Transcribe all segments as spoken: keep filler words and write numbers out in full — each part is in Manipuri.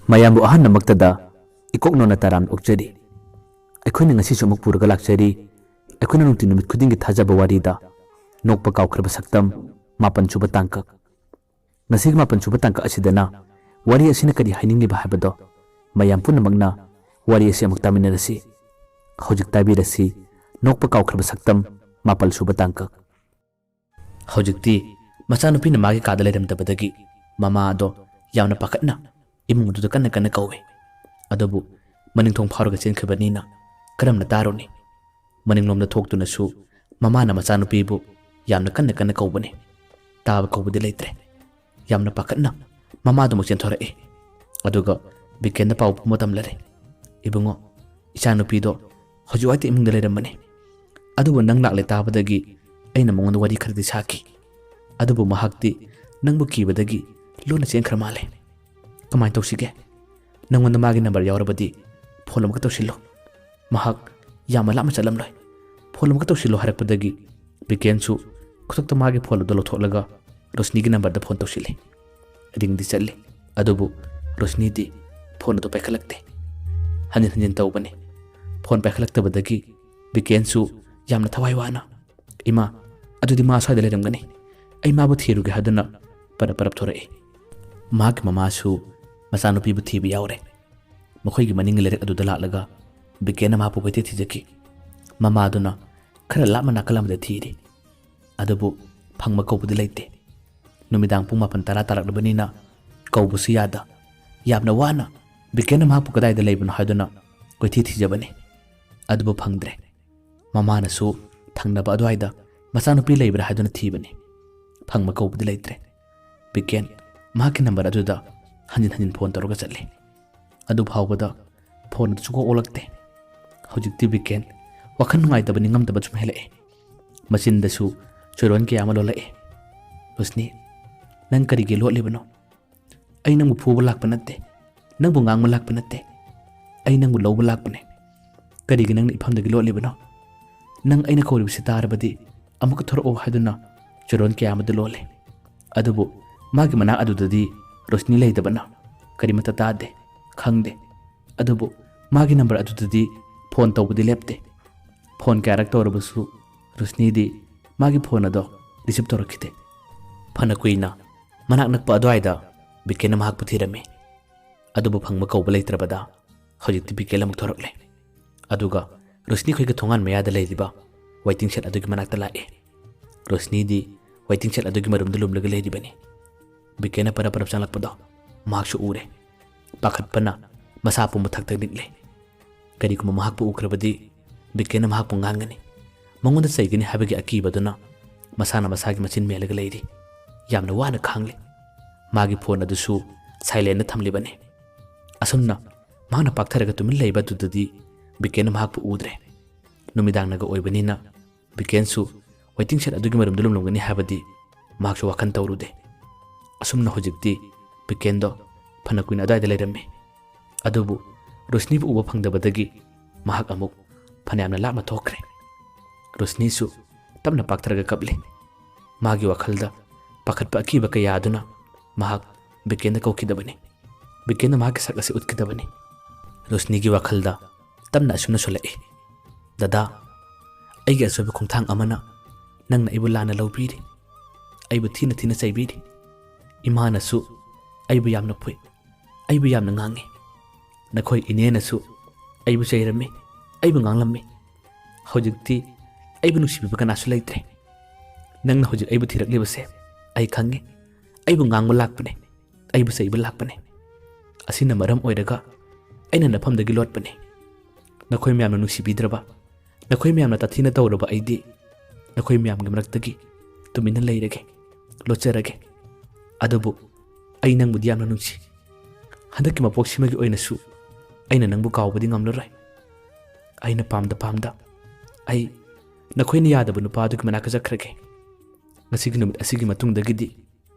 ꯃꯌꯥꯝꯕꯨ ꯑꯍꯥꯟꯕꯃꯛꯇꯗ ꯏꯀꯣꯛ ꯅꯣꯟꯅ ꯇꯔꯥꯝꯅ ꯑꯣꯛꯆꯔꯤ꯫ ꯑꯩꯈꯣꯏꯅ ꯉꯁꯤꯁꯨ ꯑꯃꯨꯛ ꯄꯨꯔꯒ ꯂꯥꯛꯆꯔꯤ, ꯑꯩꯈꯣꯏꯅ ꯅꯨꯡꯇꯤ ꯅꯨꯃꯤꯠ ꯈꯨꯗꯤꯡꯒꯤ ꯊꯥꯖꯕ ꯋꯥꯔꯤꯗ ꯅꯣꯛꯄ ꯀꯥꯎꯈ꯭ꯔꯕ ꯁꯛꯇꯝ ꯃꯥꯄꯟ ꯁꯨꯕ ꯇꯥꯡꯀꯛ꯫ ꯉꯁꯤꯒꯤ ꯃꯥꯄꯟ ꯁꯨꯕ ꯇꯥꯡꯀꯛ ꯑꯁꯤꯗꯅ ꯋꯥꯔꯤ ꯑꯁꯤꯅ ꯀꯔꯤ ꯍꯥꯏꯅꯤꯡꯂꯤꯕ ꯍꯥꯏꯕꯗꯣ ꯃꯌꯥꯝ ꯄꯨꯝꯅꯃꯛꯅ ꯋꯥꯔꯤ ꯑꯁꯤ ꯑꯃꯨꯛ ꯇꯥꯃꯤꯟꯅꯔꯁꯤ꯫ ꯍꯧꯖꯤꯛ ꯇꯥꯕꯤꯔꯁꯤ, ꯅꯣꯛꯄ ꯀꯥꯎꯈ꯭ꯔꯕ ꯁꯛꯇꯝ ꯃꯥꯄꯜ ꯁꯨꯕ ꯇꯥꯡꯀꯛ꯫ ꯍꯧꯖꯤꯛꯇꯤ ꯃꯆꯥꯅꯨꯄꯤꯅ ꯃꯥꯒꯤ ꯀꯥꯗ ꯂꯩꯔꯝꯗꯕꯗꯒꯤ ꯃꯃꯥ ꯑꯗꯣ ꯌꯥꯝꯅ ꯄꯥꯈꯠꯅ ꯏꯃꯨꯡ ꯑꯗꯨꯗ ꯀꯟꯅ ꯀꯟꯅ ꯀꯧꯏ꯫ ꯑꯗꯨꯕꯨ ꯃꯅꯤꯡ ꯊꯣꯡ ꯐꯥꯎꯔꯒ ꯆꯦꯟꯈ꯭ꯔꯕꯅꯤꯅ ꯀꯔꯝꯅ ꯇꯥꯔꯨꯅꯤ? ꯃꯅꯤꯡꯂꯣꯝꯗ ꯊꯣꯛꯇꯨꯅꯁꯨ ꯃꯃꯥꯅ ꯃꯆꯥꯅꯨꯄꯤꯕꯨ ꯌꯥꯝꯅ ꯀꯟꯅ ꯀꯟꯅ ꯀꯧꯕꯅꯤ꯫ ꯇꯥꯕ ꯀꯧꯕꯗꯤ ꯂꯩꯇ꯭ꯔꯦ꯫ ꯌꯥꯝꯅ ꯄꯥꯈꯠꯅ ꯃꯃꯥꯗꯨꯃꯛ ꯆꯦꯟꯊꯣꯔꯛꯏ꯫ ꯑꯗꯨꯒ ꯕꯤꯀꯦꯟꯗ ꯄꯥꯎ ꯄꯨꯝꯕ ꯇꯝꯂꯔꯦ꯫ "ꯏꯕꯨꯡꯉꯣ, ꯏꯆꯥꯅꯨꯄꯤꯗꯣ ꯍꯧꯖꯤꯛ ꯋꯥꯏꯗ ꯏꯃꯨꯡꯗ ꯂꯩꯔꯝꯕꯅꯤ꯫ ꯑꯗꯨꯕꯨ ꯅꯪ ꯂꯥꯛꯂꯦ ꯇꯥꯕꯗꯒꯤ ꯑꯩꯅ ꯃꯉꯣꯟꯗ ꯋꯥꯔꯤ ꯈꯔꯗꯤ ꯁꯥꯈꯤ꯫ ꯑꯗꯨꯕꯨ ꯃꯍꯥꯛꯇꯤ ꯅꯪꯕꯨ ꯀꯤꯕꯗꯒꯤ ꯂꯣꯟꯅ ꯆꯦꯟꯈ꯭ꯔ ꯃꯥꯜꯂꯦ꯫ ꯀꯃꯥꯏꯅ ꯇꯧꯁꯤꯒꯦ? ꯅꯪꯉꯣꯟꯗ ꯃꯥꯒꯤ ꯅꯝꯕꯔ ꯌꯥꯎꯔꯕꯗꯤ ꯐꯣꯟ ꯑꯃꯨꯛꯀ ꯇꯧꯁꯤꯜꯂꯨ꯫ ꯃꯍꯥꯛ ꯌꯥꯝꯅ ꯂꯥꯞꯅ ꯆꯠꯂꯝꯂꯣꯏ꯫ ꯐꯣꯟ ꯑꯃꯨꯛꯀ ꯇꯧꯁꯤꯜꯂꯨ" ꯍꯥꯏꯔꯛꯄꯗꯒꯤ ꯕꯤꯀꯦꯟꯁꯨ ꯈꯨꯗꯛꯇ ꯃꯥꯒꯤ ꯐꯣꯟ ꯑꯗꯨ ꯂꯧꯊꯣꯛꯂꯒ ꯔꯣꯁꯅꯤꯒꯤ ꯅꯝꯕꯔꯗ ꯐꯣꯟ ꯇꯧꯁꯤꯜꯂꯤ꯫ ꯔꯤꯡꯗꯤ ꯆꯠꯂꯤ, ꯑꯗꯨꯕꯨ ꯔꯣꯁꯅꯤꯗꯤ ꯐꯣꯟ ꯑꯗꯨ ꯄꯥꯏꯈꯠꯂꯛꯇꯦ꯫ ꯍꯟꯖꯤꯟ ꯍꯟꯖꯤꯟ ꯇꯧꯕꯅꯤ꯫ ꯐꯣꯟ ꯄꯥꯏꯈꯠꯂꯛꯇꯕꯗꯒꯤ ꯕꯤꯀꯦꯟꯁꯨ ꯌꯥꯝꯅ ꯊꯋꯥꯏ ꯋꯥꯅ, "ꯏꯃꯥ, ꯑꯗꯨꯗꯤ ꯃꯥ ꯁ꯭ꯋꯥꯏꯗ ꯂꯩꯔꯝꯒꯅꯤ, ꯑꯩ ꯃꯥꯕꯨ ꯊꯤꯔꯨꯒꯦ" ꯍꯥꯏꯗꯨꯅ ꯄꯔꯞ ꯄꯔꯞ ꯊꯣꯔꯛꯏ꯫ ꯃꯍꯥꯛꯀꯤ ꯃꯃꯥꯁꯨ ꯃꯆꯥꯅꯨꯄꯤꯕꯨ ꯊꯤꯕ ꯌꯥꯎꯔꯦ꯫ ꯃꯈꯣꯏꯒꯤ ꯃꯅꯤꯡꯒꯤ ꯂꯩꯔꯛ ꯑꯗꯨꯗ ꯂꯥꯛꯂꯒ ꯕꯤꯀꯦꯟꯅ ꯃꯍꯥꯛꯄꯨ ꯀꯣꯏꯊꯤ ꯊꯤꯖꯈꯤ꯫ ꯃꯃꯥꯗꯨꯅ ꯈꯔ ꯂꯥꯞꯅ ꯅꯥꯀꯜ ꯑꯃꯗ ꯊꯤꯔꯤ꯫ ꯑꯗꯨꯕꯨ ꯐꯪꯕ ꯀꯧꯕꯗꯤ ꯂꯩꯇꯦ꯫ ꯅꯨꯃꯤꯗꯥꯡ ꯄꯨꯡ ꯃꯥꯄꯟ ꯇꯔꯥ ꯇꯥꯔꯛꯂꯕꯅꯤꯅ ꯀꯧꯕꯁꯨ ꯌꯥꯗ, ꯌꯥꯝꯅ ꯋꯥꯅ ꯕꯤꯀꯦꯟꯅ ꯃꯍꯥꯛꯄꯨ ꯀꯗꯥꯏꯗ ꯂꯩꯕꯅꯣ ꯍꯥꯏꯗꯨꯅ ꯀꯣꯏꯊꯤ ꯊꯤꯖꯕꯅꯤ꯫ ꯑꯗꯨꯕꯨ ꯐꯪꯗ꯭ꯔꯦ꯫ ꯃꯃꯥꯅꯁꯨ ꯊꯪꯅꯕ ꯑꯗꯨꯋꯥꯏꯗ ꯃꯆꯥꯅꯨꯄꯤ ꯂꯩꯕ꯭ꯔꯥ ꯍꯥꯏꯗꯨꯅ ꯊꯤꯕꯅꯤ꯫ ꯐꯪꯕ ꯀꯧꯕꯗꯤ ꯂꯩꯇ꯭ꯔꯦ꯫ ꯕꯤꯀꯦꯟ ꯃꯍꯥꯛꯀꯤ ꯅꯝꯕꯔ ꯑꯗꯨꯗ ꯍꯟꯖꯤꯟ ꯍꯟꯖꯤꯟ ꯐꯣꯟ ꯇꯧꯔꯒ ꯆꯠꯂꯤ꯫ ꯑꯗꯨ ꯐꯥꯎꯕꯗ ꯐꯣꯟ ꯑꯗꯨ ꯁꯨꯡꯑꯣꯛ ꯑꯣꯛꯂꯛꯇꯦ꯫ ꯍꯧꯖꯤꯛꯇꯤ ꯕꯤꯀꯦꯟ ꯋꯥꯈꯜ ꯅꯨꯡꯉꯥꯏꯇꯕ, ꯅꯤꯡꯉꯝꯗꯕ ꯁꯨꯝ ꯍꯦꯜꯂꯛꯑꯦ꯫ ꯃꯆꯤꯟꯗꯁꯨ ꯆꯣꯏꯔꯣꯟ ꯀꯌꯥ ꯑꯃ ꯂꯣꯜꯂꯛꯑꯦ꯫ "ꯔꯣꯁꯅꯤ, ꯅꯪ ꯀꯔꯤꯒꯤ ꯂꯣꯠꯂꯤꯕꯅꯣ? ꯑꯩ ꯅꯪꯕꯨ ꯐꯨꯕ ꯂꯥꯛꯄ ꯅꯠꯇꯦ, ꯅꯪꯕꯨ ꯉꯥꯡꯕ ꯂꯥꯛꯄ ꯅꯠꯇꯦ꯫ ꯑꯩ ꯅꯪꯕꯨ ꯂꯧꯕ ꯂꯥꯛꯄꯅꯦ꯫ ꯀꯔꯤꯒꯤ ꯅꯪꯅ ꯏꯐꯝꯗꯒꯤ ꯂꯣꯠꯂꯤꯕꯅꯣ? ꯅꯪ ꯑꯩꯅ ꯀꯧꯔꯤꯕꯁꯤ ꯇꯥꯔꯕꯗꯤ ꯑꯃꯨꯛꯀ ꯊꯣꯔꯛꯑꯣ" ꯍꯥꯏꯗꯨꯅ ꯆꯣꯏꯔꯣꯟ ꯀꯌꯥ ꯑꯃꯗꯤ ꯂꯣꯜꯂꯦ꯫ ꯑꯗꯨꯕꯨ ꯃꯥꯒꯤ ꯃꯅꯥꯛ ꯑꯗꯨꯗꯗꯤ ꯔꯣꯁꯅꯤ ꯂꯩꯇꯕꯅ ꯀꯔꯤꯃꯠꯇ ꯇꯥꯗꯦ, ꯈꯪꯗꯦ꯫ ꯑꯗꯨꯕꯨ ꯃꯥꯒꯤ ꯅꯝꯕꯔ ꯑꯗꯨꯗꯗꯤ ꯐꯣꯟ ꯇꯧꯕꯗꯤ ꯂꯦꯞꯇꯦ꯫ ꯐꯣꯟ ꯀꯌꯥꯔꯛ ꯇꯧꯔꯕꯁꯨ ꯔꯣꯁꯅꯤꯗꯤ ꯃꯥꯒꯤ ꯐꯣꯟ ꯑꯗꯣ ꯔꯤꯁꯤꯞ ꯇꯧꯔꯛꯈꯤꯗꯦ꯫ ꯐꯅ ꯀꯨꯏꯅ ꯃꯅꯥꯛ ꯅꯛꯄ ꯑꯗꯨꯋꯥꯏꯗ ꯕꯤꯀꯦꯟꯅ ꯃꯍꯥꯛꯄꯨ ꯊꯤꯔꯝꯃꯤ꯫ ꯑꯗꯨꯕꯨ ꯐꯪꯕ ꯀꯧꯕ ꯂꯩꯇ꯭ꯔꯕꯗ ꯍꯧꯖꯤꯛꯇꯤ ꯕꯤꯀꯦꯟ ꯑꯃꯨꯛ ꯊꯣꯔꯛꯂꯦ꯫ ꯑꯗꯨꯒ ꯔꯣꯁꯅꯤ ꯈꯣꯏꯒꯤ ꯊꯣꯡꯒꯥꯟ ꯃꯌꯥꯗ ꯂꯩꯔꯤꯕ ꯋꯦꯇꯤꯡ ꯁꯦꯠ ꯑꯗꯨꯒꯤ ꯃꯅꯥꯛꯇ ꯂꯥꯛꯑꯦ꯫ ꯔꯣꯁꯅꯤꯗꯤ ꯋꯦꯇꯤꯡ ꯁꯦꯠ ꯑꯗꯨꯒꯤ ꯃꯔꯨꯝꯗ ꯂꯨꯝꯂꯒ ꯂꯩꯔꯤꯕꯅꯤ꯫ ꯕꯤꯀꯦꯟꯅ ꯄꯔꯞ ꯄꯔꯞ ꯆꯪꯂꯛꯄꯗꯣ ꯃꯍꯥꯛꯁꯨ ꯎꯔꯦ꯫ ꯄꯥꯈꯠꯄꯅ ꯃꯁꯥ ꯄꯨꯝꯕ ꯊꯛ ꯊꯛ ꯅꯤꯛꯂꯦ꯫ ꯀꯔꯤꯒꯨꯝꯕ ꯃꯍꯥꯛꯄꯨ ꯎꯈ꯭ꯔꯕꯗꯤ ꯕꯤꯀꯦꯟꯅ ꯃꯍꯥꯛꯄꯨ ꯉꯥꯡꯒꯅꯤ꯫ ꯃꯉꯣꯟꯗ ꯆꯩꯒꯅꯤ ꯍꯥꯏꯕꯒꯤ ꯑꯀꯤꯕꯗꯨꯅ ꯃꯁꯥꯅ ꯃꯁꯥꯒꯤ ꯃꯆꯤꯟ ꯃꯦꯜꯂꯒ ꯂꯩꯔꯤ꯫ ꯌꯥꯝꯅ ꯋꯥꯅ ꯈꯥꯡꯂꯤ꯫ ꯃꯥꯒꯤ ꯐꯣꯟ ꯑꯗꯨꯁꯨ ꯁꯥꯏꯂꯦꯟꯗ ꯊꯝꯂꯤꯕꯅꯤ꯫ ꯑꯁꯨꯝꯅ ꯃꯍꯥꯛꯅ ꯄꯥꯛꯊꯔꯒ ꯇꯨꯃꯤꯟ ꯂꯩꯕ ꯑꯗꯨꯗꯗꯤ ꯕꯤꯀꯦꯟꯅ ꯃꯍꯥꯛꯄꯨ ꯎꯗ꯭ꯔꯦ꯫ ꯅꯨꯃꯤꯗꯥꯡꯅꯒ ꯑꯣꯏꯕꯅꯤꯅ ꯕꯤꯀꯦꯟꯁꯨ ꯋꯦꯇꯤꯡ ꯁꯦꯠ ꯑꯗꯨꯒꯤ ꯃꯔꯨꯝꯗ ꯂꯨꯝꯂꯝꯒꯅꯤ ꯍꯥꯏꯕꯗꯤ ꯃꯍꯥꯛꯁꯨ ꯋꯥꯈꯜ ꯇꯧꯔꯨꯗꯦ꯫ ꯑꯁꯨꯝꯅ ꯍꯧꯖꯤꯛꯇꯤ ꯕꯤꯀꯦꯟꯗꯣ ꯐꯅ ꯀꯨꯏꯅ ꯑꯗꯨꯋꯥꯏꯗ ꯂꯩꯔꯝꯃꯤ꯫ ꯑꯗꯨꯕꯨ ꯔꯣꯁꯅꯤꯕꯨ ꯎꯕ ꯐꯪꯗꯕꯗꯒꯤ ꯃꯍꯥꯛ ꯑꯃꯨꯛ ꯐꯅꯌꯥꯝꯅ ꯂꯥꯞꯅ ꯊꯣꯛꯈ꯭ꯔꯦ꯫ ꯔꯣꯁꯅꯤꯁꯨ ꯇꯞꯅ ꯄꯥꯛꯊꯔꯒ ꯀꯞꯂꯤ꯫ ꯃꯥꯒꯤ ꯋꯥꯈꯜꯗ ꯄꯥꯈꯠꯄ ꯑꯀꯤꯕ ꯀꯌꯥ ꯑꯗꯨꯅ ꯃꯍꯥꯛ ꯕꯤꯀꯦꯟꯗ ꯀꯧꯈꯤꯗꯕꯅꯤ꯫ ꯕꯤꯀꯦꯟꯗ ꯃꯍꯥꯛꯀꯤ ꯁꯛ ꯑꯁꯤ ꯎꯠꯈꯤꯗꯕꯅꯤ꯫ ꯔꯣꯁꯅꯤꯒꯤ ꯋꯥꯈꯜꯗ ꯇꯞꯅ ꯑꯁꯨꯝꯅ ꯁꯣꯜꯂꯛꯏ, "ꯗꯗꯥ, ꯑꯩꯒꯤ ꯑꯁꯣꯏꯕ ꯈꯣꯡꯊꯥꯡ ꯑꯃꯅ ꯅꯪꯅ ꯑꯩꯕꯨ ꯂꯥꯟꯅ ꯂꯧꯕꯤꯔꯤ꯫ ꯑꯩꯕꯨ ꯊꯤꯅ ꯊꯤꯅ ꯆꯩꯕꯤꯔꯤ꯫ ꯏꯃꯥꯅꯁꯨ ꯑꯩꯕꯨ ꯌꯥꯝꯅ ꯐꯨꯏ꯫ ꯑꯩꯕꯨ ꯌꯥꯝꯅ ꯉꯥꯡꯉꯤ꯫ ꯅꯈꯣꯏ ꯏꯅꯦꯅꯁꯨ ꯑꯩꯕꯨ ꯆꯩꯔꯝꯃꯤ, ꯑꯩꯕꯨ ꯉꯥꯡꯂꯝꯃꯤ꯫ ꯍꯧꯖꯤꯛꯇꯤ ꯑꯩꯕꯨ ꯅꯨꯡꯁꯤꯕꯤꯕ ꯀꯅꯥꯁꯨ ꯂꯩꯇ꯭ꯔꯦ꯫ ꯅꯪꯅ ꯍꯧꯖꯤꯛ ꯑꯩꯕꯨ ꯊꯤꯔꯛꯂꯤꯕꯁꯦ ꯑꯩ ꯈꯪꯉꯤ꯫ ꯑꯩꯕꯨ ꯉꯥꯡꯕ ꯂꯥꯛꯄꯅꯦ, ꯑꯩꯕꯨ ꯆꯩꯕ ꯂꯥꯛꯄꯅꯦ꯫ ꯑꯁꯤꯅ ꯃꯔꯝ ꯑꯣꯏꯔꯒ ꯑꯩꯅ ꯅꯐꯝꯗꯒꯤ ꯂꯣꯠꯄꯅꯦ꯫ ꯅꯈꯣꯏ ꯃꯌꯥꯝꯅ ꯅꯨꯡꯁꯤꯕꯤꯗ꯭ꯔꯕ, ꯅꯈꯣꯏ ꯃꯌꯥꯝꯅ ꯇꯥꯊꯤꯅ ꯇꯧꯔꯕ ꯑꯩꯗꯤ ꯅꯈꯣꯏ ꯃꯌꯥꯝꯒꯤ ꯃꯔꯛꯇꯒꯤ ꯇꯨꯃꯤꯟꯅ ꯂꯩꯔꯒꯦ, ꯂꯣꯠꯆꯔꯒꯦ꯫ ꯑꯗꯨꯕꯨ ꯑꯩ ꯅꯪꯕꯨꯗꯤ ꯌꯥꯝꯅ ꯅꯨꯡꯁꯤ꯫ ꯍꯟꯗꯛꯀꯤ ꯃꯄꯣꯛꯁꯤꯃꯒꯤ ꯑꯣꯏꯅꯁꯨ ꯑꯩꯅ ꯅꯪꯕꯨ ꯀꯥꯎꯕꯗꯤ ꯉꯝꯂꯔꯣꯏ꯫ ꯑꯩꯅ ꯄꯥꯝꯗ ꯄꯥꯝꯗ ꯑꯩ ꯅꯈꯣꯏꯅ ꯌꯥꯗꯕ ꯅꯨꯄꯥ ꯑꯗꯨꯒꯤ ꯃꯅꯥꯛꯇ ꯆꯠꯈ꯭ꯔꯒꯦ꯫ ꯉꯁꯤꯒꯤ ꯅꯨꯃꯤꯠ ꯑꯁꯤꯒꯤ ꯃꯇꯨꯡꯗꯒꯤꯗꯤ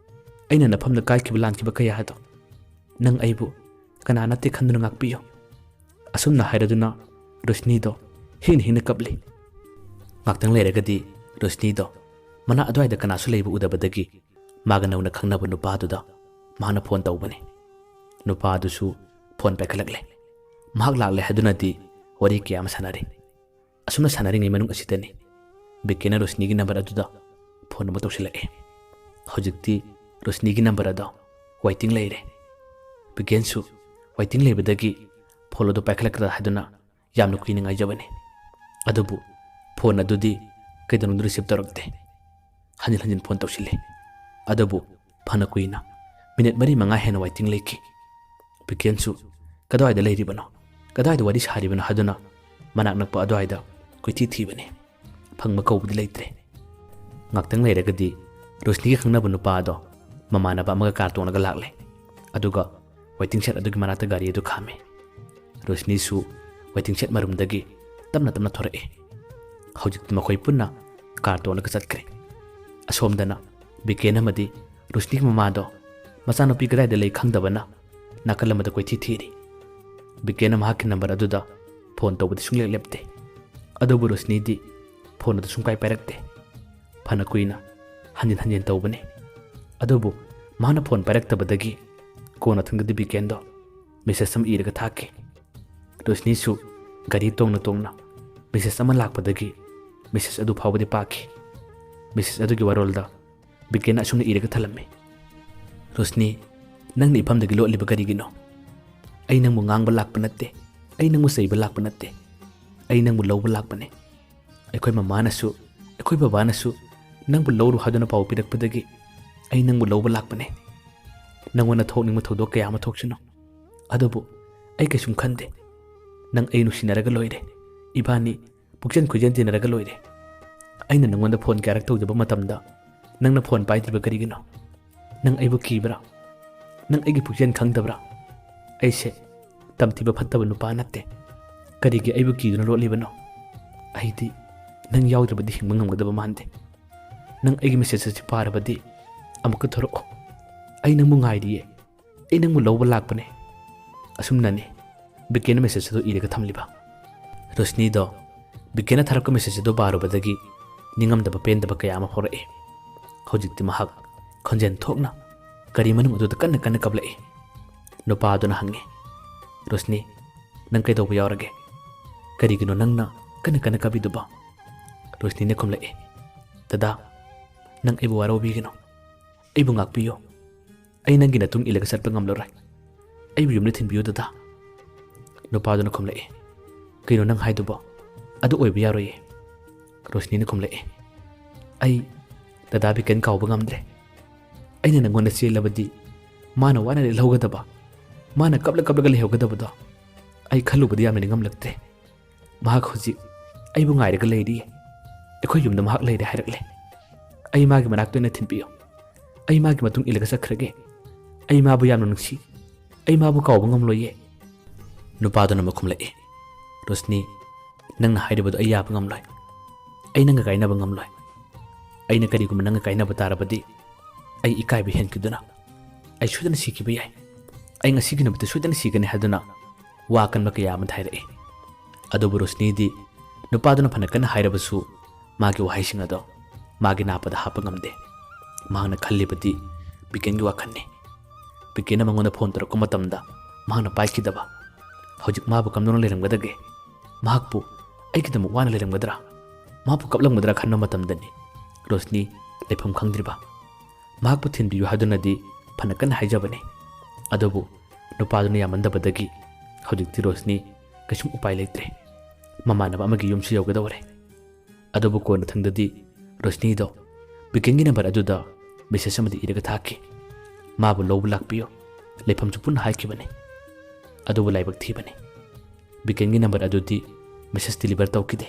ꯑꯩꯅ ꯅꯐꯝꯗ ꯀꯥꯏꯈꯤꯕ ꯂꯥꯟꯈꯤꯕ ꯀꯌꯥ ꯑꯗꯣ ꯅꯪ ꯑꯩꯕꯨ ꯀꯅꯥ ꯅꯠꯇꯦ ꯈꯟꯗꯨꯅ ꯉꯥꯛꯄꯤꯌꯨ꯫" ꯑꯁꯨꯝꯅ ꯍꯥꯏꯔꯗꯨꯅ ꯔꯣꯁꯅꯤꯗꯣ ꯍꯤꯡꯅ ꯍꯤꯡꯅ ꯀꯞꯂꯤ꯫ ꯉꯥꯛꯇꯪ ꯂꯩꯔꯒꯗꯤ ꯔꯣꯁꯅꯤꯗꯣ ꯃꯅꯥꯛ ꯑꯗꯨꯋꯥꯏꯗ ꯀꯅꯥꯁꯨ ꯂꯩꯕ ꯎꯗꯕꯗꯒꯤ ꯃꯥꯒ ꯅꯧꯅ ꯈꯪꯅꯕ ꯅꯨꯄꯥꯗꯨꯗ ꯃꯥꯅ ꯐꯣꯟ ꯇꯧꯕꯅꯤ꯫ ꯅꯨꯄꯥꯗꯨꯁꯨ ꯐꯣꯟ ꯄꯥꯏꯈꯠꯂꯛꯂꯦ꯫ ꯃꯍꯥꯛ ꯂꯥꯛꯂꯦ ꯍꯥꯏꯗꯨꯅꯗꯤ ꯋꯥꯔꯤ ꯀꯌꯥ ꯑꯃ ꯁꯥꯟꯅꯔꯤ꯫ ꯑꯁꯨꯝꯅ ꯁꯥꯟꯅꯔꯤꯉꯩ ꯃꯅꯨꯡ ꯑꯁꯤꯗꯅꯤ ꯕꯤꯀꯦꯅ ꯔꯣꯁꯅꯤꯒꯤ ꯅꯝꯕꯔ ꯑꯗꯨꯗ ꯐꯣꯟ ꯑꯃ ꯇꯧꯁꯤꯜꯂꯛꯑꯦ꯫ ꯍꯧꯖꯤꯛꯇꯤ ꯔꯣꯁꯅꯤꯒꯤ ꯅꯝꯕꯔ ꯑꯗꯣ ꯋꯦꯇꯤꯡ ꯂꯩꯔꯦ꯫ ꯕꯤꯀꯦꯟꯁꯨ ꯋꯦꯇꯤꯡ ꯂꯩꯕꯗꯒꯤ ꯐꯣꯟ ꯑꯗꯨ ꯄꯥꯏꯈꯠꯂꯛꯀꯗ꯭ꯔꯥ ꯍꯥꯏꯗꯨꯅ ꯌꯥꯝꯅ ꯀꯨꯏꯅ ꯉꯥꯏꯖꯕꯅꯤ꯫ ꯑꯗꯨꯕꯨ ꯐꯣꯟ ꯑꯗꯨꯗꯤ ꯀꯩꯗꯧꯅꯨꯡꯗ ꯔꯤꯁꯤꯞ ꯇꯧꯔꯛꯇꯦ꯫ ꯍꯟꯖꯤꯟ ꯍꯟꯖꯤꯟ ꯐꯣꯟ ꯇꯧꯁꯤꯜꯂꯤ꯫ ꯑꯗꯨꯕꯨ ꯐꯅ ꯀꯨꯏꯅ, ꯃꯤꯅꯤꯠ ꯃꯔꯤ ꯃꯉꯥ ꯍꯦꯟꯅ ꯋꯦꯇꯤꯡ ꯂꯩꯈꯤ꯫ ꯕꯤꯀꯦꯟꯁꯨ ꯀꯗꯥꯏꯗ ꯂꯩꯔꯤꯕꯅꯣ, ꯀꯗꯥꯏꯗ ꯋꯥꯔꯤ ꯁꯥꯔꯤꯕꯅꯣ ꯍꯥꯏꯗꯨꯅ ꯃꯅꯥꯛ ꯅꯛꯄ ꯑꯗꯨꯋꯥꯏꯗ ꯀꯣꯏꯊꯤ ꯊꯤꯕꯅꯤ꯫ ꯐꯪꯕ ꯀꯧꯕꯗꯤ ꯂꯩꯇ꯭ꯔꯦ꯫ ꯉꯥꯛꯇꯪ ꯂꯩꯔꯒꯗꯤ ꯔꯣꯁꯅꯤꯒꯤ ꯈꯪꯅꯕ ꯅꯨꯄꯥ ꯑꯗꯣ ꯃꯃꯥꯟꯅꯕ ꯑꯃꯒ ꯀꯥꯔ ꯇꯣꯡꯂꯒ ꯂꯥꯛꯂꯦ꯫ ꯑꯗꯨꯒ ꯋꯦꯇꯤꯡ ꯁꯦꯠ ꯑꯗꯨꯒꯤ ꯃꯅꯥꯛꯇ ꯒꯥꯔꯤ ꯑꯗꯨ ꯈꯥꯝꯃꯤ꯫ ꯔꯣꯁꯅꯤꯁꯨ ꯋꯦꯇꯤꯡ ꯁꯦꯠ ꯃꯔꯨꯝꯗꯒꯤ ꯇꯞꯅ ꯇꯞꯅ ꯊꯣꯔꯛꯏ꯫ ꯍꯧꯖꯤꯛꯇꯤ ꯃꯈꯣꯏ ꯄꯨꯟꯅ ꯀꯥꯔ ꯇꯣꯡꯂꯒ ꯆꯠꯈ꯭ꯔꯦ꯫ ꯑꯁꯣꯝꯗꯅ ꯕꯤꯀꯦꯟ ꯑꯃꯗꯤ ꯔꯣꯁꯅꯤꯒꯤ ꯃꯃꯥꯗꯣ ꯃꯆꯥꯅꯨꯄꯤ ꯀꯗꯥꯏꯗ ꯂꯩ ꯈꯪꯗꯕꯅ ꯅꯥꯀꯜ ꯑꯃꯗ ꯀꯣꯏꯊꯤ ꯊꯤꯔꯤ꯫ ꯕꯤꯀꯦꯟꯅ ꯃꯍꯥꯛꯀꯤ ꯅꯝꯕꯔ ꯑꯗꯨꯗ ꯐꯣꯟ ꯇꯧꯕꯗꯤ ꯁꯨꯡꯂꯦꯞ ꯂꯦꯞꯇꯦ꯫ ꯑꯗꯨꯕꯨ ꯔꯣꯁꯅꯤꯗꯤ ꯐꯣꯟ ꯑꯗꯨ ꯁꯨꯡꯄꯥꯏ ꯄꯥꯏꯔꯛꯇꯦ꯫ ꯐꯅ ꯀꯨꯏꯅ ꯍꯟꯖꯤꯟ ꯍꯟꯖꯤꯟ ꯇꯧꯕꯅꯤ꯫ ꯑꯗꯨꯕꯨ ꯃꯥꯅ ꯐꯣꯟ ꯄꯥꯏꯔꯛꯇꯕꯗꯒꯤ ꯀꯣꯟꯅꯊꯪꯗꯗꯤ ꯕꯤꯀꯦꯟꯗꯣ ꯃꯦꯁꯦꯖ ꯑꯃ ꯏꯔꯒ ꯊꯥꯈꯤ꯫ ꯔꯣꯁꯅꯤꯁꯨ ꯒꯥꯔꯤ ꯇꯣꯡꯅ ꯇꯣꯡꯅ ꯃꯦꯁꯦꯖ ꯑꯃ ꯂꯥꯛꯄꯗꯒꯤ ꯃꯦꯁꯦꯖ ꯑꯗꯨ ꯐꯥꯎꯕꯗꯤ ꯄꯥꯈꯤ꯫ ꯃꯦꯁꯦꯖ ꯑꯗꯨꯒꯤ ꯋꯥꯔꯣꯜꯗ ꯕꯤꯀꯦꯟꯅ ꯑꯁꯨꯝꯅ ꯏꯔꯒ ꯊꯜꯂꯝꯃꯤ: "ꯔꯣꯁꯅꯤ, ꯅꯪꯅ ꯏꯐꯝꯗꯒꯤ ꯂꯣꯠꯂꯤꯕ ꯀꯔꯤꯒꯤꯅꯣ? ꯑꯩ ꯅꯪꯕꯨ ꯉꯥꯡꯕ ꯂꯥꯛꯄ ꯅꯠꯇꯦ, ꯑꯩ ꯅꯪꯕꯨ ꯆꯩꯕ ꯂꯥꯛꯄ ꯅꯠꯇꯦ, ꯑꯩ ꯅꯪꯕꯨ ꯂꯧꯕ ꯂꯥꯛꯄꯅꯦ꯫ ꯑꯩꯈꯣꯏ ꯃꯃꯥꯅꯁꯨ, ꯑꯩꯈꯣꯏ ꯕꯕꯥꯅꯁꯨ ꯅꯪꯕꯨ ꯂꯧꯔꯨ ꯍꯥꯏꯗꯨꯅ ꯄꯥꯎ ꯄꯤꯔꯛꯄꯗꯒꯤ ꯑꯩ ꯅꯪꯕꯨ ꯂꯧꯕ ꯂꯥꯛꯄꯅꯦ꯫ ꯅꯪꯉꯣꯟꯗ ꯊꯣꯛꯅꯤꯡꯕ ꯊꯧꯗꯣꯛ ꯀꯌꯥ ꯑꯃ ꯊꯣꯛꯁꯅꯨ꯫ ꯑꯗꯨꯕꯨ ꯑꯩ ꯀꯩꯁꯨꯝ ꯈꯟꯗꯦ꯫ ꯅꯪ ꯑꯩ ꯅꯨꯡꯁꯤꯅꯔꯒ ꯂꯣꯏꯔꯦ꯫ ꯏꯕꯥꯅꯤ ꯄꯨꯛꯆꯦꯟ ꯈꯣꯏꯖꯦꯟ ꯇꯤꯟꯅꯔꯒ ꯂꯣꯏꯔꯦ꯫ ꯑꯩꯅ ꯅꯪꯉꯣꯟꯗ ꯐꯣꯟ ꯀꯌꯥꯔꯛ ꯇꯧꯖꯕ ꯃꯇꯝꯗ ꯅꯪꯅ ꯐꯣꯟ ꯄꯥꯏꯗ꯭ꯔꯤꯕ ꯀꯔꯤꯒꯤꯅꯣ? ꯅꯪ ꯑꯩꯕꯨ ꯀꯤꯕ꯭ꯔꯥ? ꯅꯪ ꯑꯩꯒꯤ ꯄꯨꯛꯆꯦꯟ ꯈꯪꯗꯕ꯭ꯔꯥ? ꯑꯩꯁꯦ ꯇꯝꯊꯤꯕ ꯐꯠꯇꯕ ꯅꯨꯄꯥ ꯅꯠꯇꯦ꯫ ꯀꯔꯤꯒꯤ ꯑꯩꯕꯨ ꯀꯤꯗꯨꯅ ꯂꯣꯠꯂꯤꯕꯅꯣ? ꯑꯩꯗꯤ ꯅꯪ ꯌꯥꯎꯗ꯭ꯔꯕꯗꯤ ꯍꯤꯡꯕ ꯉꯝꯒꯗꯕ ꯃꯥꯟꯗꯦ꯫ ꯅꯪ ꯑꯩꯒꯤ ꯃꯦꯁꯦꯖ ꯑꯁꯤ ꯄꯥꯔꯕꯗꯤ ꯑꯃꯨꯛꯀ ꯊꯣꯔꯛꯑꯣ꯫ ꯑꯩ ꯅꯪꯕꯨ ꯉꯥꯏꯔꯤꯌꯦ꯫ ꯑꯩ ꯅꯪꯕꯨ ꯂꯧꯕ ꯂꯥꯛꯄꯅꯦ꯫" ꯑꯁꯨꯝꯅꯅꯤ ꯕꯤꯀꯦꯟꯅ ꯃꯦꯁꯦꯖ ꯑꯗꯨ ꯏꯔꯒ ꯊꯝꯂꯤꯕ꯫ ꯔꯣꯁꯅꯤꯗꯣ ꯕꯤꯀꯦꯟꯅ ꯊꯥꯔꯛꯄ ꯃꯦꯁꯦꯖ ꯑꯗꯨ ꯄꯥꯔꯨꯕꯗꯒꯤ ꯅꯤꯡꯉꯝꯗꯕ ꯄꯦꯟꯗꯕ ꯀꯌꯥ ꯑꯃ ꯐꯥꯎꯔꯛꯏ꯫ ꯍꯧꯖꯤꯛꯇꯤ ꯃꯍꯥꯛ ꯈꯣꯟꯖꯦꯜ ꯊꯣꯛꯅ ꯒꯥꯔꯤ ꯃꯅꯨꯡ ꯑꯗꯨꯗ ꯀꯟꯅ ꯀꯟꯅ ꯀꯞꯂꯛꯏ꯫ ꯅꯨꯄꯥꯗꯨꯅ ꯍꯪꯉꯤ, "ꯔꯣꯁꯅꯤ, ꯅꯪ ꯀꯩꯗꯧꯕ ꯌꯥꯎꯔꯒꯦ? ꯀꯔꯤꯒꯤꯅꯣ ꯅꯪꯅ ꯀꯟꯅ ꯀꯟꯅ ꯀꯞꯄꯤꯗꯨꯕꯣ?" ꯔꯣꯁꯅꯤꯅ ꯈꯨꯝꯂꯛꯏ, "ꯗꯗꯥ, ꯅꯪ ꯑꯩꯕꯨ ꯋꯥꯔꯧꯕꯤꯒꯅꯨ꯫ ꯑꯩꯕꯨ ꯉꯥꯛꯄꯤꯌꯨ꯫ ꯑꯩ ꯅꯪꯒꯤ ꯅꯇꯨꯡ ꯏꯜꯂꯒ ꯆꯠꯄ ꯉꯝꯂꯔꯣꯏ꯫ ꯑꯩꯕꯨ ꯌꯨꯝꯗ ꯊꯤꯟꯕꯤꯌꯨ ꯗꯗꯥ꯫" ꯅꯨꯄꯥꯗꯨꯅ ꯈꯨꯝꯂꯛꯏ, "ꯀꯩꯅꯣ ꯅꯪ ꯍꯥꯏꯗꯨꯕꯣ? ꯑꯗꯨ ꯑꯣꯏꯕ ꯌꯥꯔꯣꯏꯌꯦ꯫" ꯔꯣꯁꯅꯤꯅ ꯈꯨꯝꯂꯛꯏ, "ꯑꯩ ꯗꯗꯥ ꯕꯤꯀꯟ ꯀꯥꯎꯕ ꯉꯝꯗ꯭ꯔꯦ꯫ ꯑꯩꯅ ꯅꯪꯉꯣꯟꯗ ꯆꯦꯜꯂꯕꯗꯤ ꯃꯥꯅ ꯋꯥꯅ ꯂꯦꯜꯍꯧꯒꯗꯕ, ꯃꯥꯅ ꯀꯞꯂ ꯀꯞꯂꯒ ꯂꯩꯍꯧꯒꯗꯕꯗꯣ ꯑꯩ ꯈꯜꯂꯨꯕꯗ ꯌꯥꯝꯅ ꯅꯤꯡꯉꯝꯂꯛꯇ꯭ꯔꯦ꯫ ꯃꯍꯥꯛ ꯍꯧꯖꯤꯛ ꯑꯩꯕꯨ ꯉꯥꯏꯔꯒ ꯂꯩꯔꯤꯌꯦ꯫ ꯑꯩꯈꯣꯏ ꯌꯨꯝꯗ ꯃꯍꯥꯛ ꯂꯩꯔꯦ ꯍꯥꯏꯔꯛꯂꯦ꯫ ꯑꯩ ꯃꯥꯒꯤ ꯃꯅꯥꯛꯇ ꯑꯣꯏꯅ ꯊꯤꯟꯕꯤꯌꯨ꯫ ꯑꯩ ꯃꯥꯒꯤ ꯃꯇꯨꯡ ꯏꯜꯂꯒ ꯆꯠꯈ꯭ꯔꯒꯦ꯫ ꯑꯩ ꯃꯥꯕꯨ ꯌꯥꯝꯅ ꯅꯨꯡꯁꯤ꯫ ꯑꯩ ꯃꯥꯕꯨ ꯀꯥꯎꯕ ꯉꯝꯂꯣꯏꯌꯦ꯫" ꯅꯨꯄꯥꯗꯨꯅ ꯑꯃꯨꯛ ꯈꯨꯝꯂꯛꯏ, "ꯔꯣꯁꯅꯤ, ꯅꯪꯅ ꯍꯥꯏꯔꯤꯕꯗꯨ ꯑꯩ ꯌꯥꯕ ꯉꯝꯂꯣꯏ꯫ ꯑꯩ ꯅꯪꯒ ꯀꯥꯏꯅꯕ ꯉꯝꯂꯣꯏ꯫ ꯑꯩꯅ ꯀꯔꯤꯒꯨꯝꯕ ꯅꯪꯒ ꯀꯥꯏꯅꯕ ꯇꯥꯔꯕꯗꯤ ꯑꯩ ꯏꯀꯥꯏꯕ ꯍꯦꯟꯈꯤꯗꯨꯅ ꯑꯩ ꯁꯣꯏꯗꯅ ꯁꯤꯈꯤꯕ ꯌꯥꯏ꯫ ꯑꯩ ꯉꯁꯤꯒꯤ ꯅꯨꯃꯤꯠꯇ ꯁꯣꯏꯗꯅ ꯁꯤꯒꯅꯤ" ꯍꯥꯏꯗꯨꯅ ꯋꯥ ꯑꯀꯟꯕ ꯀꯌꯥ ꯑꯃ ꯍꯥꯏꯔꯛꯏ꯫ ꯑꯗꯨꯕꯨ ꯔꯣꯁꯅꯤꯗꯤ ꯅꯨꯄꯥꯗꯨꯅ ꯐꯅ ꯀꯟꯅ ꯍꯥꯏꯔꯕꯁꯨ ꯃꯥꯒꯤ ꯋꯥꯍꯩꯁꯤꯡ ꯑꯗꯣ ꯃꯥꯒꯤ ꯅꯥꯄꯗ ꯍꯥꯞꯄ ꯉꯝꯗꯦ꯫ ꯃꯍꯥꯛꯅ ꯈꯜꯂꯤꯕꯗꯤ ꯕꯤꯀꯦꯟꯒꯤ ꯋꯥꯈꯜꯅꯤ꯫ ꯕꯤꯀꯦꯟꯅ ꯃꯉꯣꯟꯗ ꯐꯣꯟ ꯇꯧꯔꯛꯄ ꯃꯇꯝꯗ ꯃꯍꯥꯛꯅ ꯄꯥꯏꯈꯤꯗꯕ꯫ ꯍꯧꯖꯤꯛ ꯃꯥꯕꯨ ꯀꯝꯗꯧꯅ ꯂꯩꯔꯝꯒꯗꯒꯦ? ꯃꯍꯥꯛꯄꯨ ꯑꯩꯒꯤꯗꯃꯛ ꯋꯥꯅ ꯂꯩꯔꯝꯒꯗ꯭ꯔꯥ? ꯃꯍꯥꯛꯄꯨ ꯀꯞꯂꯝꯒꯗ꯭ꯔꯥ ꯈꯟꯕ ꯃꯇꯝꯗꯅꯤ ꯔꯣꯁꯅꯤ ꯂꯩꯐꯝ ꯈꯪꯗ꯭ꯔꯤꯕ꯫ ꯃꯍꯥꯛꯄꯨ ꯊꯤꯟꯕꯤꯌꯨ ꯍꯥꯏꯗꯨꯅꯗꯤ ꯐꯅ ꯀꯟꯅ ꯍꯥꯏꯖꯕꯅꯤ꯫ ꯑꯗꯨꯕꯨ ꯅꯨꯄꯥꯗꯨꯅ ꯌꯥꯃꯟꯗꯕꯗꯒꯤ ꯍꯧꯖꯤꯛꯇꯤ ꯔꯣꯁꯅꯤ ꯀꯩꯁꯨꯝ ꯎꯄꯥꯏ ꯂꯩꯇ꯭ꯔꯦ꯫ ꯃꯃꯥꯟꯅꯕ ꯑꯃꯒꯤ ꯌꯨꯝꯁꯨ ꯌꯧꯒꯗꯧꯔꯦ꯫ ꯑꯗꯨꯕꯨ ꯀꯣꯟꯅꯊꯪꯗꯗꯤ ꯔꯣꯁꯅꯤꯗꯣ ꯕꯤꯀꯦꯟꯒꯤ ꯅꯝꯕꯔ ꯑꯗꯨꯗ ꯃꯦꯁꯦꯖ ꯑꯃꯗꯤ ꯏꯔꯒ ꯊꯥꯈꯤ꯫ ꯃꯥꯕꯨ ꯂꯧꯕ ꯂꯥꯛꯄꯤꯌꯨ, ꯂꯩꯐꯝꯁꯨ ꯄꯨꯟꯅ ꯍꯥꯏꯈꯤꯕꯅꯤ꯫ ꯑꯗꯨꯕꯨ ꯂꯥꯏꯕꯛ ꯊꯤꯕꯅꯤ, ꯕꯤꯀꯦꯟꯒꯤ ꯅꯝꯕꯔ ꯑꯗꯨꯗꯤ ꯃꯦꯁꯦꯖ ꯗꯤꯂꯤꯚꯔ ꯇꯧꯈꯤꯗꯦ꯫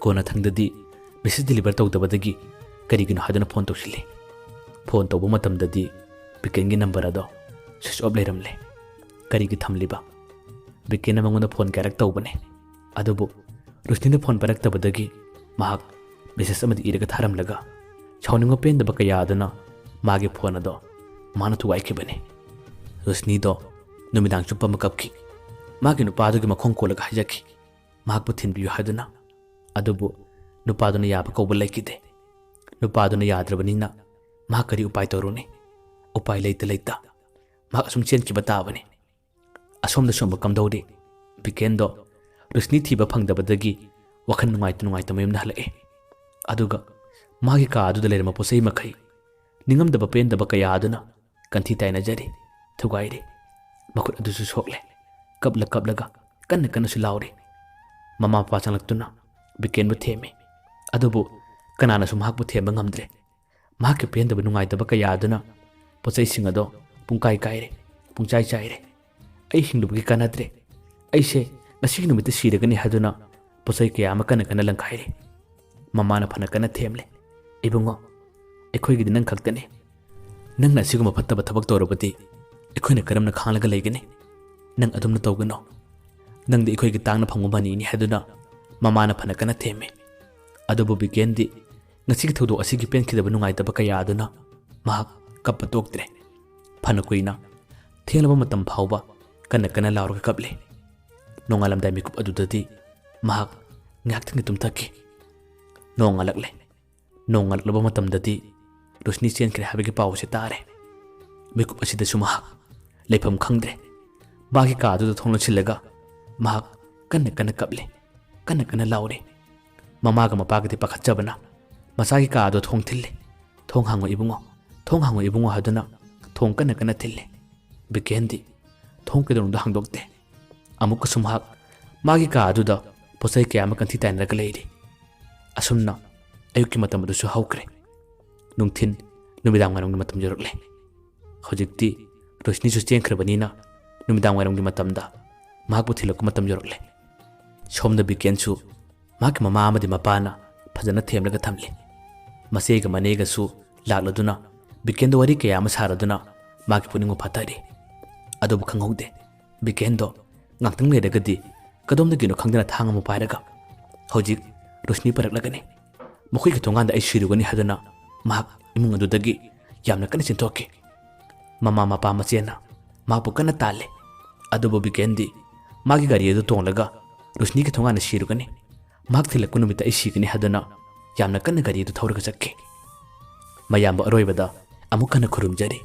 ꯀꯣꯟꯅꯊꯪꯗꯗꯤ ꯃꯦꯁꯦꯖ ꯗꯤꯂꯤꯚꯔ ꯇꯧꯗꯕꯗꯒꯤ ꯀꯔꯤꯒꯤꯅꯣ ꯍꯥꯏꯗꯨꯅ ꯐꯣꯟ ꯇꯧꯁꯤꯜꯂꯤ꯫ ꯐꯣꯟ ꯇꯧꯕ ꯃꯇꯝꯗꯗꯤ ꯕꯤꯀꯦꯟꯒꯤ ꯅꯝꯕꯔ ꯑꯗꯣ ꯁ꯭ꯋꯤꯆ ꯑꯣꯐ ꯂꯩꯔꯝꯂꯦ꯫ ꯀꯔꯤꯒꯤ ꯊꯝꯂꯤꯕ? ꯕꯤꯀꯦꯟꯅ ꯃꯉꯣꯟꯗ ꯐꯣꯟ ꯀꯌꯥꯔꯛ ꯇꯧꯕꯅꯦ꯫ ꯑꯗꯨꯕꯨ ꯔꯣꯁꯅꯤꯅ ꯐꯣꯟ ꯄꯥꯏꯔꯛꯇꯕꯗꯒꯤ ꯃꯍꯥꯛ ꯃꯦꯁꯦꯖ ꯑꯃꯗꯤ ꯏꯔꯒ ꯊꯥꯔꯝꯂꯒ ꯁꯥꯎꯅꯤꯡꯕ ꯄꯦꯟꯗꯕ ꯀꯌꯥ ꯑꯗꯨꯅ ꯃꯥꯒꯤ ꯐꯣꯟ ꯑꯗꯣ ꯃꯥꯅ ꯊꯨꯒꯥꯏꯈꯤꯕꯅꯤ꯫ ꯔꯣꯁꯅꯤꯗꯣ ꯅꯨꯃꯤꯗꯥꯡ ꯆꯨꯞꯄ ꯑꯃ ꯀꯞꯈꯤ꯫ ꯃꯥꯒꯤ ꯅꯨꯄꯥꯗꯨꯒꯤ ꯃꯈꯣꯡ ꯀꯣꯜꯂꯒ ꯍꯥꯏꯖꯈꯤ, ꯃꯍꯥꯛꯄꯨ ꯊꯤꯟꯕꯤꯌꯨ ꯍꯥꯏꯗꯨꯅ꯫ ꯑꯗꯨꯕꯨ ꯅꯨꯄꯥꯗꯨꯅ ꯌꯥꯕ ꯀꯧꯕ ꯂꯩꯈꯤꯗꯦ꯫ ꯅꯨꯄꯥꯗꯨꯅ ꯌꯥꯗ꯭ꯔꯕꯅꯤꯅ ꯃꯍꯥꯛ ꯀꯔꯤ ꯎꯄꯥꯏ ꯇꯧꯔꯨꯅꯤ? ꯎꯄꯥꯏ ꯂꯩꯇ ꯂꯩꯇ ꯃꯍꯥꯛ ꯑꯁꯨꯝ ꯆꯦꯟꯈꯤꯕ ꯇꯥꯕꯅꯤ꯫ ꯑꯁꯣꯝꯗ ꯁꯣꯝꯕ ꯀꯝꯗꯧꯔꯤ? ꯕꯤꯀꯦꯟꯗꯣ ꯔꯣꯁꯅꯤ ꯊꯤꯕ ꯐꯪꯗꯕꯗꯒꯤ ꯋꯥꯈꯜ ꯅꯨꯡꯉꯥꯏꯇ ꯅꯨꯡꯉꯥꯏꯇ ꯃꯌꯨꯝꯗ ꯍꯜꯂꯛꯑꯦ꯫ ꯑꯗꯨꯒ ꯃꯥꯒꯤ ꯀꯥ ꯑꯗꯨꯗ ꯂꯩꯔꯝꯕ ꯄꯣꯠ ꯆꯩ ꯃꯈꯩ ꯅꯤꯡꯉꯝꯗꯕ ꯄꯦꯟꯗꯕ ꯀꯌꯥ ꯑꯗꯨꯅ ꯀꯟꯊꯤ ꯇꯥꯏꯅꯖꯔꯤ, ꯊꯨꯒꯥꯏꯔꯤ꯫ ꯃꯈꯨꯠ ꯑꯗꯨꯁꯨ ꯁꯣꯛꯂꯦ꯫ ꯀꯞꯂ ꯀꯞꯂꯒ ꯀꯟꯅ ꯀꯟꯅꯁꯨ ꯂꯥꯎꯔꯤ꯫ ꯃꯃꯥ ꯃꯄꯥ ꯆꯪꯂꯛꯇꯨꯅ ꯕꯤꯀꯦꯟꯕꯨ ꯊꯦꯝꯃꯤ꯫ ꯑꯗꯨꯕꯨ ꯀꯅꯥꯅꯁꯨ ꯃꯍꯥꯛꯄꯨ ꯊꯦꯝꯕ ꯉꯝꯗ꯭ꯔꯦ꯫ ꯃꯍꯥꯛꯀꯤ ꯄꯦꯟꯗꯕ ꯅꯨꯡꯉꯥꯏꯇꯕ ꯀꯌꯥ ꯑꯗꯨꯅ ꯄꯣꯠ ꯆꯩꯁꯤꯡ ꯑꯗꯣ ꯄꯨꯡꯀꯥꯏ ꯀꯥꯏꯔꯦ, ꯄꯨꯡꯆꯥꯏ ꯆꯥꯏꯔꯦ꯫ ꯑꯩ ꯍꯤꯡꯂꯨꯕꯒꯤ ꯀꯥꯟꯅꯗ꯭ꯔꯦ꯫ ꯑꯩꯁꯦ ꯉꯁꯤꯒꯤ ꯅꯨꯃꯤꯠꯇ ꯁꯤꯔꯒꯅꯤ ꯍꯥꯏꯗꯨꯅ ꯄꯣꯠ ꯆꯩ ꯀꯌꯥ ꯑꯃ ꯀꯟꯅ ꯀꯟꯅ ꯂꯪꯈꯥꯏꯔꯤ꯫ ꯃꯃꯥꯅ ꯐꯅ ꯀꯟꯅ ꯊꯦꯝꯂꯦ, "ꯏꯕꯨꯡꯉꯣ, ꯑꯩꯈꯣꯏꯒꯤꯗꯤ ꯅꯪ ꯈꯛꯇꯅꯤ꯫ ꯅꯪꯅ ꯑꯁꯤꯒꯨꯝꯕ ꯐꯠꯇꯕ ꯊꯕꯛ ꯇꯧꯔꯕꯗꯤ ꯑꯩꯈꯣꯏꯅ ꯀꯔꯝꯅ ꯈꯥꯡꯂꯒ ꯂꯩꯒꯅꯤ? ꯅꯪ ꯑꯗꯨꯝꯅ ꯇꯧꯒꯅꯣ꯫ ꯅꯪꯗꯤ ꯑꯩꯈꯣꯏꯒꯤ ꯇꯥꯡꯅ ꯐꯪꯕ ꯃꯅꯤꯅꯤ" ꯍꯥꯏꯗꯨꯅ ꯃꯃꯥꯅ ꯐꯅ ꯀꯟꯅ ꯊꯦꯝꯃꯤ꯫ ꯑꯗꯨꯕꯨ ꯕꯤꯀꯦꯟꯗꯤ ꯉꯁꯤꯒꯤ ꯊꯧꯗꯣꯛ ꯑꯁꯤꯒꯤ ꯄꯦꯟꯈꯤꯗꯕ ꯅꯨꯡꯉꯥꯏꯇꯕ ꯀꯌꯥ ꯑꯗꯨꯅ ꯃꯍꯥꯛ ꯀꯞꯄ ꯇꯣꯛꯇ꯭ꯔꯦ꯫ ꯐꯅ ꯀꯨꯏꯅ ꯊꯦꯡꯂꯕ ꯃꯇꯝ ꯐꯥꯎꯕ ꯀꯟꯅ ꯀꯟꯅ ꯂꯥꯎꯔꯒ ꯀꯞꯂꯤ꯫ ꯅꯣꯡꯉꯥꯜꯂꯝꯗꯥꯏ ꯃꯤꯀꯨꯞ ꯑꯗꯨꯗꯗꯤ ꯃꯍꯥꯛ ꯉꯥꯏꯍꯥꯛꯇꯪꯗꯤ ꯇꯨꯝꯊꯈꯤ꯫ ꯅꯣꯡꯉꯥꯜꯂꯛꯂꯦ꯫ ꯅꯣꯡꯉꯥꯜꯂꯛꯂꯕ ꯃꯇꯝꯗꯗꯤ ꯔꯣꯁꯅꯤ ꯆꯦꯟꯈ꯭ꯔꯦ ꯍꯥꯏꯕꯒꯤ ꯄꯥꯎ ꯑꯁꯤ ꯇꯥꯔꯦ꯫ ꯃꯤꯀꯨꯞ ꯑꯁꯤꯗꯁꯨ ꯃꯍꯥꯛ ꯂꯩꯐꯝ ꯈꯪꯗ꯭ꯔꯦ꯫ ꯃꯥꯒꯤ ꯀꯥ ꯑꯗꯨꯗ ꯊꯣꯡ ꯂꯣꯟꯁꯤꯜꯂꯒ ꯃꯍꯥꯛ ꯀꯟꯅ ꯀꯟꯅ ꯀꯞꯂꯤ, ꯀꯟꯅ ꯀꯟꯅ ꯂꯥꯎꯔꯤ꯫ ꯃꯃꯥꯒ ꯃꯄꯥꯒꯗꯤ ꯄꯥꯈꯠꯆꯕꯅ ꯃꯆꯥꯒꯤ ꯀꯥ ꯑꯗꯨ ꯊꯣꯡ ꯊꯤꯜꯂꯤ꯫ "ꯊꯣꯡ ꯍꯥꯡꯉꯣ ꯏꯕꯨꯡꯉꯣ, ꯊꯣꯡ ꯍꯥꯡꯉꯣ ꯏꯕꯨꯡꯉꯣ" ꯍꯥꯏꯗꯨꯅ ꯊꯣꯡ ꯀꯟꯅ ꯀꯟꯅ ꯊꯤꯜꯂꯤ꯫ ꯕꯤꯀꯦꯟꯗꯤ ꯊꯣꯡ ꯀꯩꯗꯧꯅꯨꯡꯗ ꯍꯥꯡꯗꯣꯛꯇꯦ꯫ ꯑꯃꯨꯛꯀꯁꯨ ꯃꯍꯥꯛ ꯃꯥꯒꯤ ꯀꯥ ꯑꯗꯨꯗ ꯄꯣꯠ ꯆꯩ ꯀꯌꯥ ꯑꯃ ꯀꯟꯊꯤ ꯇꯥꯏꯅꯔꯒ ꯂꯩꯔꯤ꯫ ꯑꯁꯨꯝꯅ ꯑꯌꯨꯛꯀꯤ ꯃꯇꯝ ꯑꯗꯨꯁꯨ ꯍꯧꯈ꯭ꯔꯦ꯫ ꯅꯨꯡꯊꯤꯟ, ꯅꯨꯃꯤꯗꯥꯡ ꯋꯥꯏꯔꯝꯒꯤ ꯃꯇꯝ ꯌꯧꯔꯛꯂꯦ꯫ ꯍꯧꯖꯤꯛꯇꯤ ꯔꯣꯁꯅꯤꯁꯨ ꯆꯦꯟꯈ꯭ꯔꯕꯅꯤꯅ ꯅꯨꯃꯤꯗꯥꯡ ꯋꯥꯏꯔꯝꯒꯤ ꯃꯇꯝꯗ ꯃꯍꯥꯛꯄꯨ ꯊꯤꯜꯂꯛꯄ ꯃꯇꯝ ꯌꯧꯔꯛꯂꯦ꯫ ꯁꯣꯝꯗ ꯕꯤꯀꯦꯟꯁꯨ ꯃꯍꯥꯛꯀꯤ ꯃꯃꯥ ꯑꯃꯗꯤ ꯃꯄꯥꯅ ꯐꯖꯅ ꯊꯦꯝꯂꯒ ꯊꯝꯂꯤ꯫ ꯃꯆꯦꯒ ꯃꯅꯦꯒꯁꯨ ꯂꯥꯛꯂꯗꯨꯅ ꯕꯤꯀꯦꯟꯗ ꯋꯥꯔꯤ ꯀꯌꯥ ꯑꯃ ꯁꯥꯔꯗꯨꯅ ꯃꯥꯒꯤ ꯄꯨꯛꯅꯤꯡꯕꯨ ꯐꯥꯊꯔꯤ꯫ ꯑꯗꯨꯕꯨ ꯈꯪꯍꯧꯗꯦ, ꯕꯤꯀꯦꯟꯗꯣ ꯉꯥꯛꯇꯪ ꯂꯩꯔꯒꯗꯤ ꯀꯗꯣꯝꯗꯒꯤꯅꯣ ꯈꯪꯗꯅ ꯊꯥꯡ ꯑꯃ ꯄꯥꯏꯔꯒ ꯍꯧꯖꯤꯛ ꯔꯣꯁꯅꯤ ꯄꯥꯏꯔꯛꯂꯒꯅꯤ, ꯃꯈꯣꯏꯒꯤ ꯊꯣꯡꯒꯥꯟꯗ ꯑꯩ ꯁꯤꯔꯨꯒꯅꯤ ꯍꯥꯏꯗꯨꯅ ꯃꯍꯥꯛ ꯏꯃꯨꯡ ꯑꯗꯨꯗꯒꯤ ꯌꯥꯝꯅ ꯀꯟꯅ ꯆꯦꯟꯊꯣꯛꯈꯤ꯫ ꯃꯃꯥ ꯃꯄꯥ ꯃꯆꯦꯅ ꯃꯍꯥꯛꯄꯨ ꯀꯟꯅ ꯇꯥꯜꯂꯤ꯫ ꯑꯗꯨꯕꯨ ꯕꯤꯀꯦꯟꯗꯤ ꯃꯥꯒꯤ ꯒꯥꯔꯤ ꯑꯗꯨ ꯇꯣꯡꯂꯒ ꯔꯣꯁꯅꯤꯒꯤ ꯊꯣꯡꯒꯥꯟꯗ ꯁꯤꯔꯨꯒꯅꯤ, ꯃꯍꯥꯛ ꯊꯤꯜꯂꯛꯄ ꯅꯨꯃꯤꯠꯇ ꯑꯩ ꯁꯤꯒꯅꯤ ꯍꯥꯏꯗꯨꯅ ꯌꯥꯝꯅ ꯀꯟꯅ ꯒꯥꯔꯤ ꯑꯗꯨ ꯊꯧꯔꯒ ꯆꯠꯈꯤ꯫ ꯃꯌꯥꯝꯕ ꯑꯔꯣꯏꯕꯗ ꯑꯃꯨꯛ ꯍꯟꯅ ꯈꯨꯔꯨꯝꯖꯔꯤ꯫